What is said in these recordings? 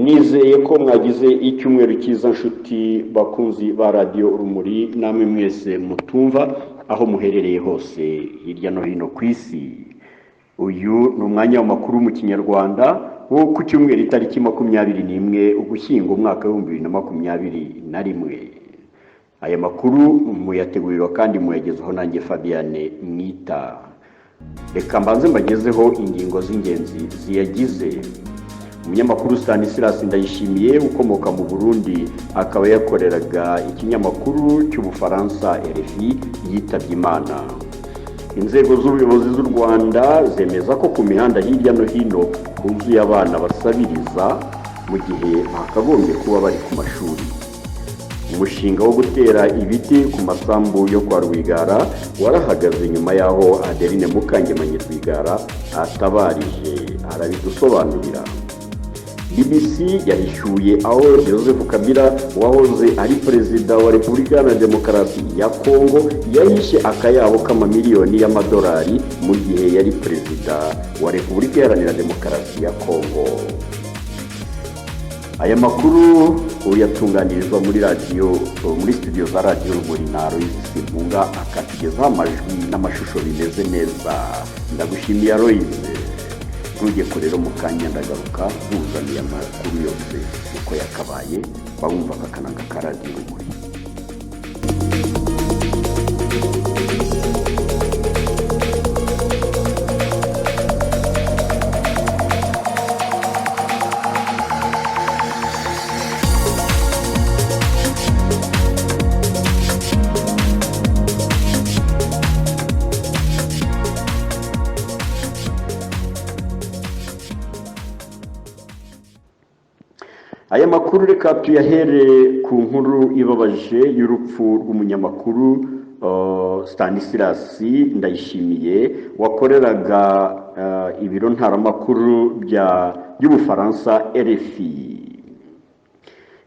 Nizeye ko mwagize icyumweru cyiza, nshuti bakunzi ba Radiyo Urumuri, namwe mwese mutumva aho muherereye hose hirya no hino ku isi. Uyu ni umwanya w'amakuru mu Kinyarwanda wo ku cyumweru, itariki 21 Ugushyingo, umwaka w'2021. Aya makuru muyategurirwa kandi muyagezeho nanjye Fabiane Mwita. Reka mbanze mbagezeho ingingo z'ingenzi ziyagize. Umunyamakuru Stanislas Ndayishimiye ukomoka mu Burundi, akaba yakoreraga ikinyamakuru cy'Ubufaransa RFI, yitabye Imana. Inzego z'ubuyobozi z'u Rwanda zemeza ko ku mihanda hirya no hino huzuye abana basabiriza mu gihe bakagombye kuba bari ku mashuri. Umushinga wo gutera ibiti ku masambu yo kwa Rwigara warahagaze nyuma y'aho Adeline Mukangemanyi Rwigara atabarije, arabidusobanurira. BBC yahishuye aho Joseph Kabila wahoze ari Perezida wa Repubulika Iharanira Demokarasi ya Kongo yahishe akayabo k'amamiliyoni y'amadolari mu gihe yari Perezida wa Repubulika Iharanira Demokarasi ya Kongo. Aya makuru uyatunganirizwa muri radiyo, muri studio za Radiyo Rumuri na Aloyizi Simpunga, akatugezaho amajwi n'amashusho bimeze neza. Ndagushimiye, Aloyizi. Ntujye kure rero, mu kanya ndagaruka nkuzaniye amakuru yose uko yakabaye. Bawumva akananga ka Radiyo Rumuri. Aya makuru reka tuyahere ku nkuru ibabaje y'urupfu rw'umunyamakuru Stanislas Ndayishimiye wakoreraga ibiro ntaramakuru by'Ubufaransa RFI.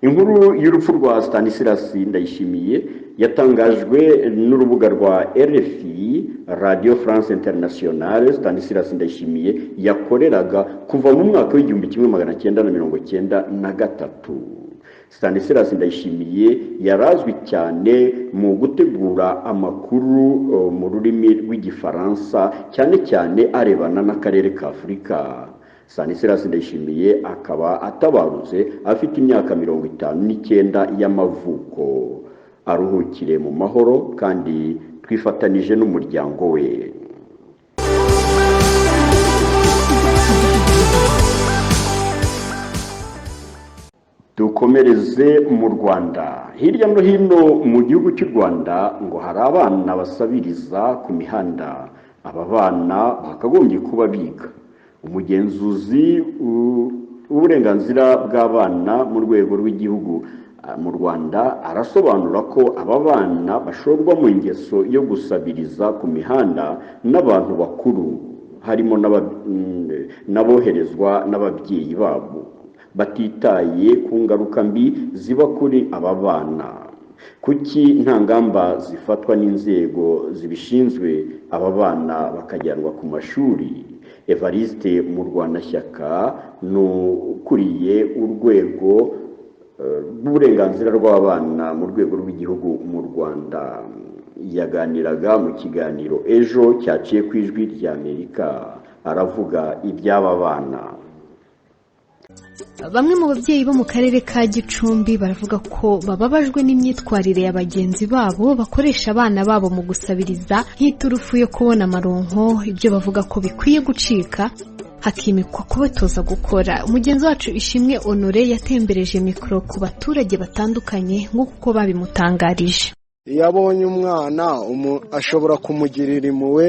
Inkuru y'urupfu rwa Stanislas Ndayishimiye yatangajwe n'urubuga rwa RFI, Radio France Internationale. Stanislas Ndayishimiye yakoreraga kuva mu mwaka w'1993. Stanislas Ndayishimiye yarazwi cyane mu gutegura amakuru mu rurimi rw'Igifaransa, cyane cyane arebana n'akarere ka Afurika. Stanislas Ndayishimiye akaba atabarutse afite imyaka 59 y'amavuko. Aruhukire mu mahoro kandi twifatanije n'umuryango we. Dukomereze mu Rwanda. Hirya no hino mu gihugu cy'u Rwanda ngo hari abana basabiriza ku mihanda. Aba bana bakagombye kuba biga. Umugenzuzi w'uburenganzira bw'abana mu rwego rw'igihugu mu Rwanda arasobanura ko aba bana bashorwa mu ngeso yo gusabiriza ku mihanda n'abantu bakuru, harimo n'aboherezwa n'ababyeyi babo, batitaye ku ngaruka mbi ziba kuri aba bana. Kuki nta ngamba zifatwa n'inzego zibishinzwe, aba bana bakajyanwa ku mashuri? Evariste Murwanashyaka ni ukuriye urwego rw'uburenganzira rw'abana mu rwego rw'igihugu mu Rwanda. Yaganiraga mu kiganiro Ejo cyaciye ku Ijwi ry'Amerika, aravuga iby'aba bana. Bamwe mu babyeyi bo mu karere ka Gicumbi baravuga ko bababajwe n'imyitwarire ya bagenzi babo bakoresha abana babo mu gusabiriza nk'iturufu yo kubona amaronko, ibyo bavuga ko bikwiye gucika hakimikwa kubatoza gukora. Mugenzi wacu Ishimwe Honore yatembereje mikoro ku baturage batandukanye nk'uko uko babimutangarije. Iyo abonye umwana ashobora kumugirira impuhwe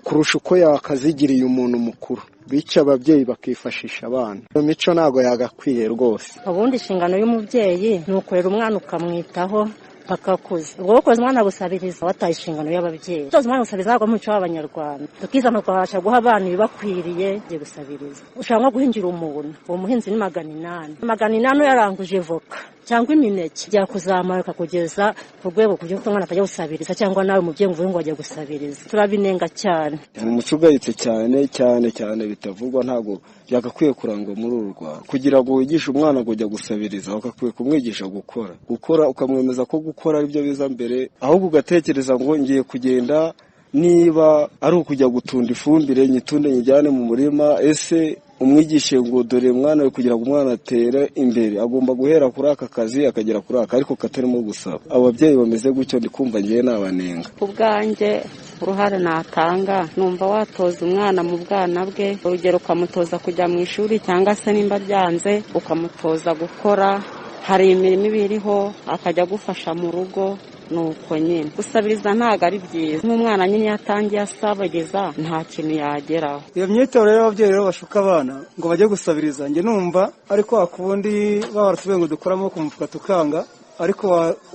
kurusha uko yakazigiriye umuntu mukuru, bityo ababyeyi bakifashisha abana. Iyo mico ntabwo yagakwiye rwose. Ubundi inshingano y'umubyeyi ni ukurera umwana ukamwitaho paka akuze. Ubwo gukoza umwana gusabiriza wataye inshingano y'ababyeyi. Gutoza umwana gusabiriza ntabwo ari umuco w'Abanyarwanda. Tukizana tukabasha guha abana ibibakwiriye. Ugiye gusabiriza, ushobora nko guhingira umuntu, uwo muhinzi ni 800, 800 yaranguje voka. cyangwa imineke, byakuzamura bikakugeza ku rwego kugira ngo umwana atajya gusabiriza, cyangwa nawe umubyeyi ngo uvuge ngo ajya gusabiriza. Turabinenga cyane. Ni umuco ugayitse cyane cyane cyane bitavugwa, ntabwo byagakwiye kurangwa muri uru Rwanda. Kugira ngo wigishe umwana kujya gusabiriza, bagakwiye kumwigisha gukora, gukora ukamwemeza ko gukora aribyo biza mbere, ahubwo ugatekereza ngo ngiye kugenda, niba ari ukujya gutunda ifumbire nyitunde nyijyane mu murima. Ese umwigishe ngo dore mwana we, kugira ngo umwana atere imbere agomba guhera kuri aka kazi akagera kuri aka, ariko katarimo gusaba. Ababyeyi bameze gutyo ndi kumva ngewe nabanenga. Ku bwanjye uruhare natanga, numva watoza umwana mu bwana bwe, urugero ukamutoza kujya mu ishuri, cyangwa se nimba byanze ukamutoza gukora. Hari imirimo iba iriho akajya agufasha mu rugo, nuko nyine gusabiriza ntabwo ari byiza. Nk'umwana nyine iyo atangiye asabiriza nta kintu yageraho. Iyo myitwarire y'ababyeyi rero bashuka abana ngo bajye gusabiriza, njye numva ariko wakundi baba baratubwiye ngo dukore amaboko mu mufuka tukanga, ariko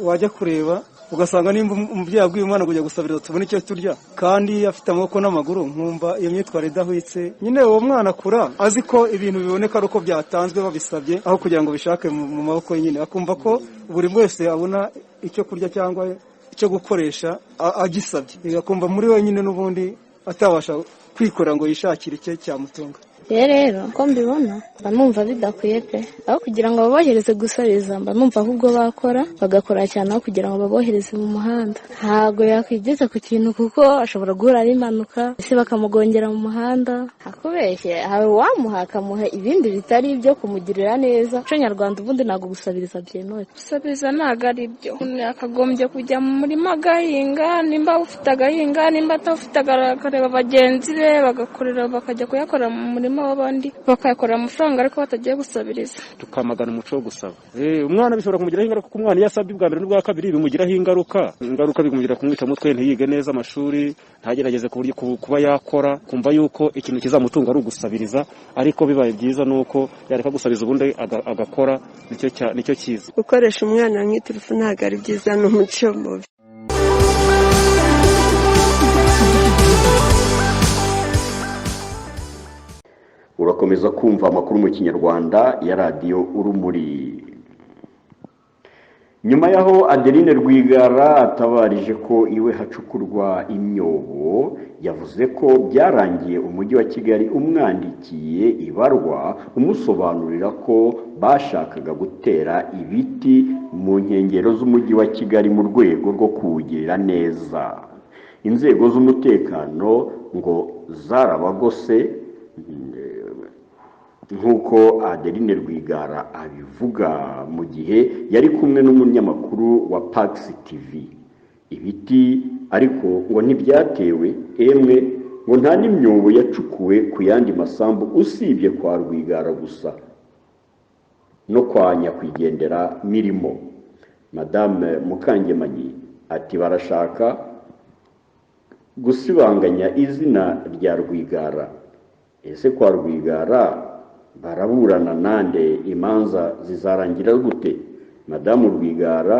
wajya kureba ugasanga nimba umubyeyi abwiye umwana kujya gusabiriza tubone icyo turya kandi afite amaboko n'amaguru, nkumva iyo myitwarire idahwitse. Nyine uwo mwana akura azi ko ibintu biboneka ari uko byatanzwe babisabye, aho kugira ngo bishake mu maboko ye. Nyine akumva ko buri wese abona icyo kurya cyangwa icyo gukoresha agisabye, akumva muri wenyine n'ubundi atabasha kwikorera ngo yishakire icye cyamutunga. Rero uko mbibona, mba numva bidakwiye pe. Aho kugira ngo babohereze gusabiriza, mba numva ahubwo bakora bagakora cyane aho kugira ngo babohereze mu muhanda. Ntabwo yakwigeza ku kintu kuko ashobora guhura n'impanuka, ese bakamugongera mu muhanda. Hakubeshye hari uwamuha akamuha ibindi bitari ibyo kumugirira neza. Umuco nyarwanda ubundi ntabwo gusabiriza byemewe. Gusabiriza ntabwo ari byo. Umuntu yakagombye kujya mu murima agahinga, nimba ufite agahinga, nimba atawufite akareba bagenzi be bagakorera, bakajya kuyakorera mu murima w'abandi, bakayakorera amafaranga ariko batagiye gusabiriza. Tukamagana umuco wo gusaba. Umwana bishobora kumugiraho ingaruka, kuko umwana iyo asabye ubwa mbere n'ubwa kabiri bimugiraho ingaruka, ingaruka bimugira kumwica mutwe, ntiyige neza amashuri, ntagerageze ku buryo kuba yakora, kumva yuko ikintu kizamutunga ari ugusabiriza. Ariko bibaye byiza nuko yareka gusabiriza ubundi agakora, nicyo cyiza. Gukoresha umwana nk'iturufu ntabwo ari byiza, ni umuco mubi. Urakomeza kumva amakuru mu Kinyarwanda ya Radiyo Urumuri. Nyuma y'aho Adeline Rwigara atabarije ko iwe hacukurwa imyobo, yavuze ko byarangiye Umujyi wa Kigali umwandikiye ibarwa umusobanurira ko bashakaga gutera ibiti mu nkengero z'Umujyi wa Kigali mu rwego rwo kuwugirira neza. Inzego z'umutekano ngo zarabagose, nk'uko Adeline Rwigara abivuga mu gihe yari kumwe n'umunyamakuru wa Pax TV. Ibiti ariko ngo ntibyatewe, emwe ngo nta n'imyobo yacukuwe ku yandi masambu usibye kwa Rwigara gusa no kwa nyakwigendera Mirimo. Madame Mukangemanyi ati barashaka gusibanganya izina rya Rwigara. Ese kwa Rwigara baraburana nande? Imanza zizarangira gute? Madamu Rwigara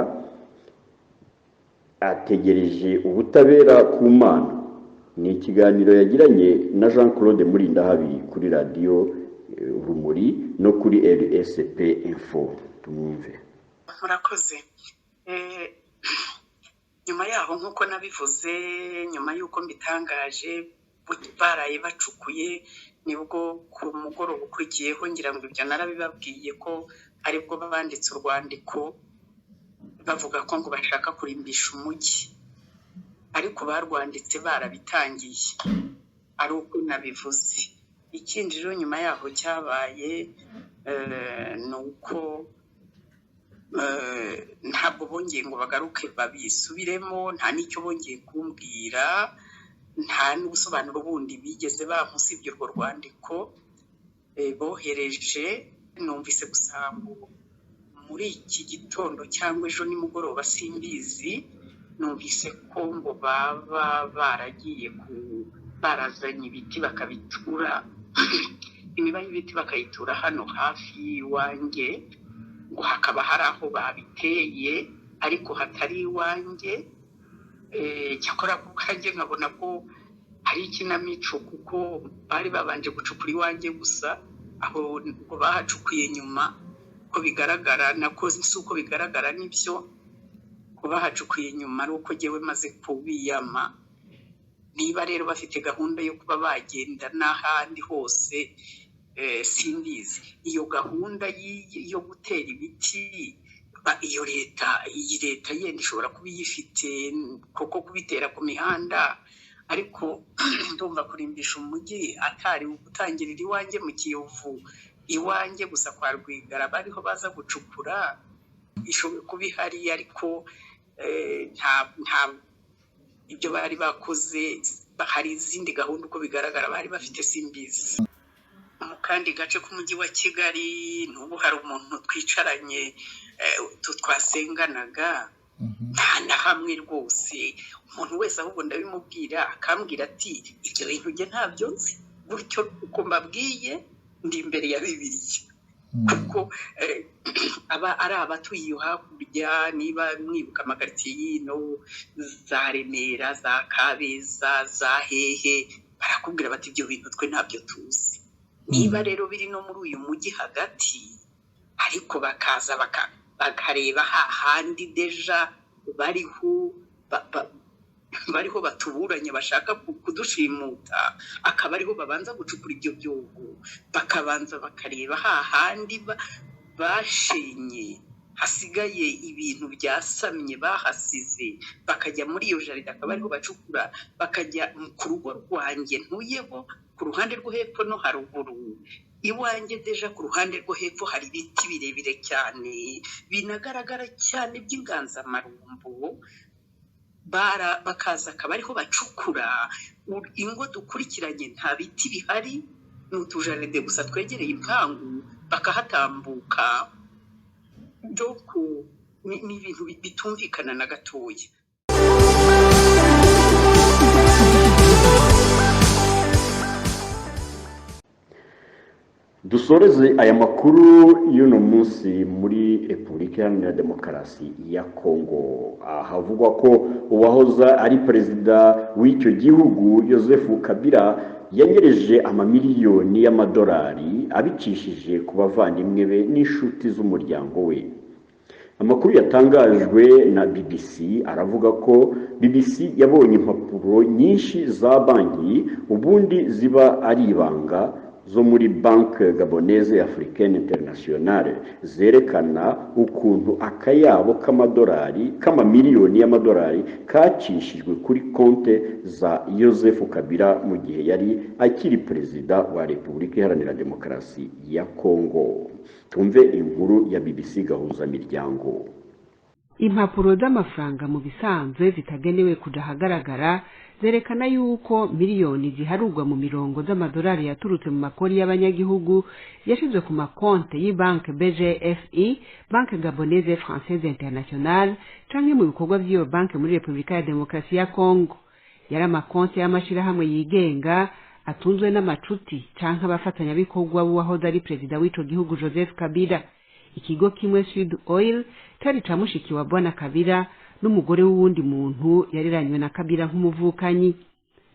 ategereje ubutabera ku Mana. Ni ikiganiro yagiranye na Jean Claude Murindahabi kuri Radiyo Rumuri no kuri RSP Info. Tumwumve. Murakoze. Nyuma yaho, nk'uko nabivuze, nyuma y'uko mbitangaje baraye bacukuye, nibwo ku mugoroba ukurikiyeho, ngira ngo ibyo narabibabwiye, ko aribwo banditse urwandiko bavuga ko ngo bashaka kurimbisha umujyi, ariko barwanditse barabitangiye ari uko nabivuze. Ikindi rero nyuma yaho cyabaye ni uko ntabwo bongeye ngo bagaruke babisubiremo, nta n'icyo bongeye kumbwira, nta n'ubusobanuro bundi bigeze bampa usibye urwo rwandiko bohereje. Numvise gusa ngo muri iki gitondo cyangwa ejo nimugoroba, simbizi, numvise ko ngo baba baragiye barazanye ibiti bakabitura, imiba y'ibiti bakayitura hano hafi y'iwanjye, ngo hakaba hari aho babiteye ariko hatari iwanjye. Cyakora ku bwanjye nkabona ko ari ikinamico, kuko bari babanje gucukura iwanjye gusa, aho ngo bahacukuye nyuma. Uko bigaragara nako si uko bigaragara, nibyo, kuba hacukuye inyuma ari uko ngewe maze kubiyama. Niba rero bafite gahunda yo kuba bagenda n'ahandi hose, simbizi. Iyo gahunda yo gutera ibiti, iyo leta, iyi leta yenda ishobora kuba iyifite koko, kubitera ku mihanda, ariko ndumva kurimbisha umujyi atari gutangirira iwanjye mu Kiyovu, iwanjye gusa kwa Rwigara bariho baza gucukura. Ishobora kuba ihari, ariko nta ibyo bari bakoze. Hari izindi gahunda uko bigaragara bari bafite, simbizi. Mu kandi gace k'umujyi wa Kigali n'ubu hari umuntu twicaranye, twasenganaga, nta na hamwe rwose. Umuntu wese ahubwo ndabimubwira akambwira ati: "Ibyo bintu njye ntabyo nzi." Gutyo uko mbabwiye ndi imbere ya Bibiliya, kuko aba ari abatuye iyo hakurya. Niba mwibuka amakaritsiye y'ino za Remera, za Kabeza, za hehe, barakubwira bati: "Ibyo bintu twe ntabyo tuzi." Niba rero biri no muri uyu mujyi hagati, ariko bakaza bakareba hahandi déjà bariho bariho batuburanye, bashaka kudushimuta, akaba ariho babanza gucukura ibyo byobo, bakabanza bakareba hahandi bashenye hasigaye ibintu byasamye bahasize, bakajya muri iyo jardin akaba ariho bacukura, bakajya ku rugo rwanjye ntuyeho ku ruhande rwo hepfo no haruguru. Iwanjye déjà ku ruhande rwo hepfo hari ibiti birebire cyane binagaragara cyane by'inganzamarumbo, bakaza akaba ariho bacukura. Ingo dukurikiranye nta biti bihari, ni utujardin gusa twegereye impangu, bakahatambuka. Donc ni ibintu bitumvikana na gatoya. Dusoreze aya makuru y'uno munsi muri Repubulika Iharanira Demokarasi ya Kongo, ahavugwa ko uwahoza ari perezida w'icyo gihugu Joseph Kabila yanyereje amamiliyoni y'amadolari abicishije ku bavandimwe be n'inshuti z'umuryango we. Amakuru yatangajwe na BBC aravuga ko BBC yabonye impapuro nyinshi za banki, ubundi ziba ari ibanga, zo muri Banque Gabonaise Africaine Internationale, zerekana ukuntu akayabo k'amadolari, k'amamiliyoni y'amadolari, kacishijwe kuri konte za Joseph Kabila mu gihe yari akiri perezida wa Repubulika Iharanira Demokarasi ya Kongo. Tumve inkuru ya BBC Gahuzamiryango. Impapuro z'amafaranga mu bisanzwe zitagenewe kuja ahagaragara zerekana yuko miliyoni ziharurwa mu mirongo z'amadolari yaturutse mu makori y'abanyagihugu yashizwe ku makonte y'ibanke BGFI, Banque Gabonaise Française Internationale, canke mu bikorwa vy'iyo banke muri Repubulika ya Demokarasi ya Kongo. Yari amakonte y'amashirahamwe yigenga atunzwe n'amacuti canke abafatanyabikorwa b'uwahoze ari perezida w'ico gihugu Joseph Kabila. Ikigo kimwe, Sud Oil, cari ca mushiki wa Bwana Kabila n'umugore w'uwundi muntu yareranywe na Kabila nk'umuvukanyi,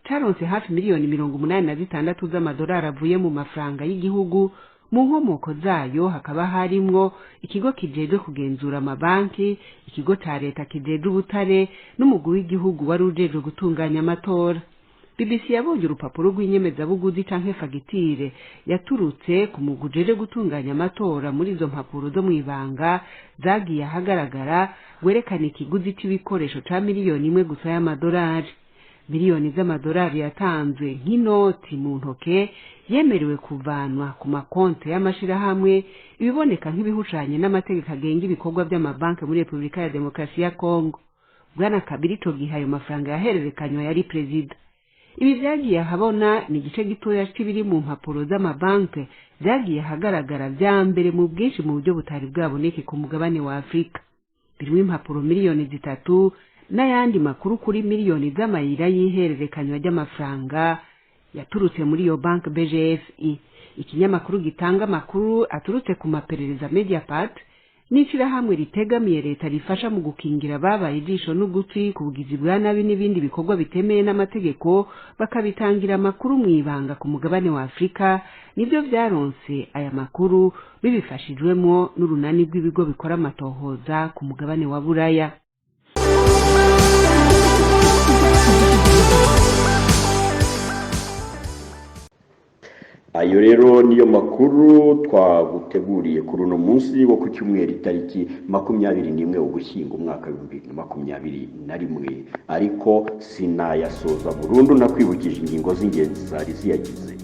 caronse hafi miliyoni 86 z'amadolari avuye mu mafaranga y'igihugu. Mu nkomoko zayo hakaba harimwo ikigo kijejwe kugenzura amabanki, ikigo ca leta kijejwe ubutare n'umugwi w'igihugu wari ujejwe gutunganya amatora. BBC yabonye urupapuro rw'inyemezabuguzi canke fagitire yaturutse ku mugwi ujejwe gutunganya amatora. Muri izo mpapuro zo mw'ibanga zagiye ahagaragara, werekana ikiguzi c'ibikoresho ca miliyoni 1 gusa y'amadolari. Miliyoni z'amadolari yatanzwe nk'inoti mu ntoke, yemerewe kuvanwa ku makonte y'amashirahamwe, ibiboneka nk'ibihushanye n'amategeko agenga ibikorwa by'amabanki muri Repubulika ya Demokarasi ya Kongo. Bwana Kabila ico gihe ayo mafaranga yahererekanywa yari perezida. Ibi vyagiye ahabona ni igice gitoya c'ibiri mu mpapuro z'amabanki vyagiye ahagaragara vya mbere mu bwinshi mu buryo butari bwaboneke ku mugabane wa Afurika. Birimo impapuro miliyoni 3 n'ayandi makuru kuri miliyoni z'amayira y'ihererekanywa ry'amafaranga yaturutse muri iyo banki BGFI. Ikinyamakuru gitanga amakuru aturutse ku maperereza, Mediapart, N'ishyirahamwe ritegamiye leta rifasha mu gukingira ababaye ijisho n'ugutwi ku bugizi bwa nabi n'ibindi bikorwa bitemewe n'amategeko, bakabitangira amakuru mu ibanga ku mugabane wa Afurika, nibyo byaronse aya makuru bibifashijwemo n'urunani rw'ibigo bikora amatohoza ku mugabane wa Buraya. Ayo rero niyo makuru twaguteguriye kuri uno munsi wo ku cyumweru, itariki 21 Ugushyingo, umwaka 2021. Ariko sinayasoza burundu nakwibukije ingingo z'ingenzi zari ziyagize.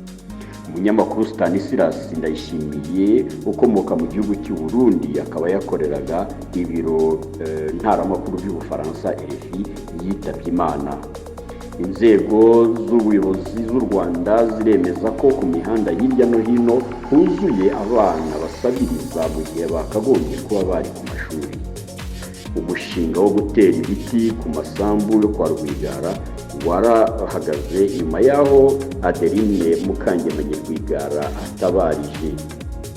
Umunyamakuru Stanislas Ndayishimiye ukomoka mu gihugu cy'u Burundi, akaba yakoreraga ibiro ntaramakuru by'Ubufaransa RFI, yitabye Imana. Inzego z'ubuyobozi z'u Rwanda ziremeza ko ku mihanda hirya no hino huzuye abana basabiriza mu gihe bakagombye kuba bari ku mashuri. Umushinga wo gutera ibiti ku masambu yo kwa Rwigara warahagaze nyuma y'aho Adeline Mukangemanyi Rwigara atabarije.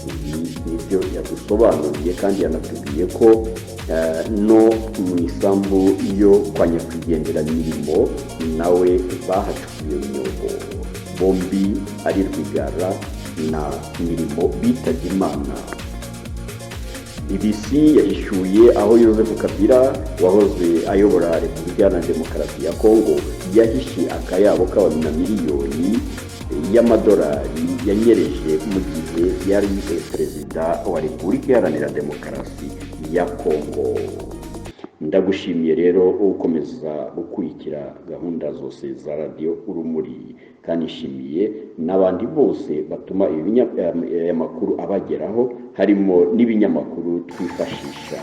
Ibi nibyo yadusobanuriye, kandi yanatubwiye ko no mu isambu yo kwa nyakwigendera Mirimo nawe bahacukuye imyobo. Bombi ari Rwigara na Mirimo bitabye Imana. BBC yahishuye aho Joseph Kabila wahoze ayobora Repubulika Iharanira Demokarasi ya Kongo yahishe akayabo k'abamiliyoni y'amadolari yanyereje mu gihe yari perezida wa Repubulika Iharanira Demokarasi ya Kongo. Ndagushimiye rero ukomeza gukurikira gahunda zose za Radiyo Urumuri, kandi nshimiye n'abandi bose batuma aya makuru abageraho, harimo n'ibinyamakuru twifashisha.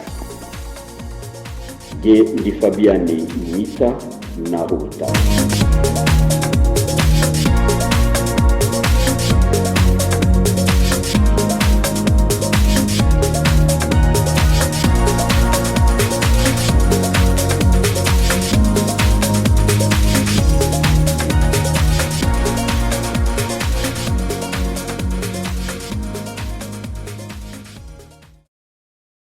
Jye ndi Fabiyani Mwita, naho ubutaha.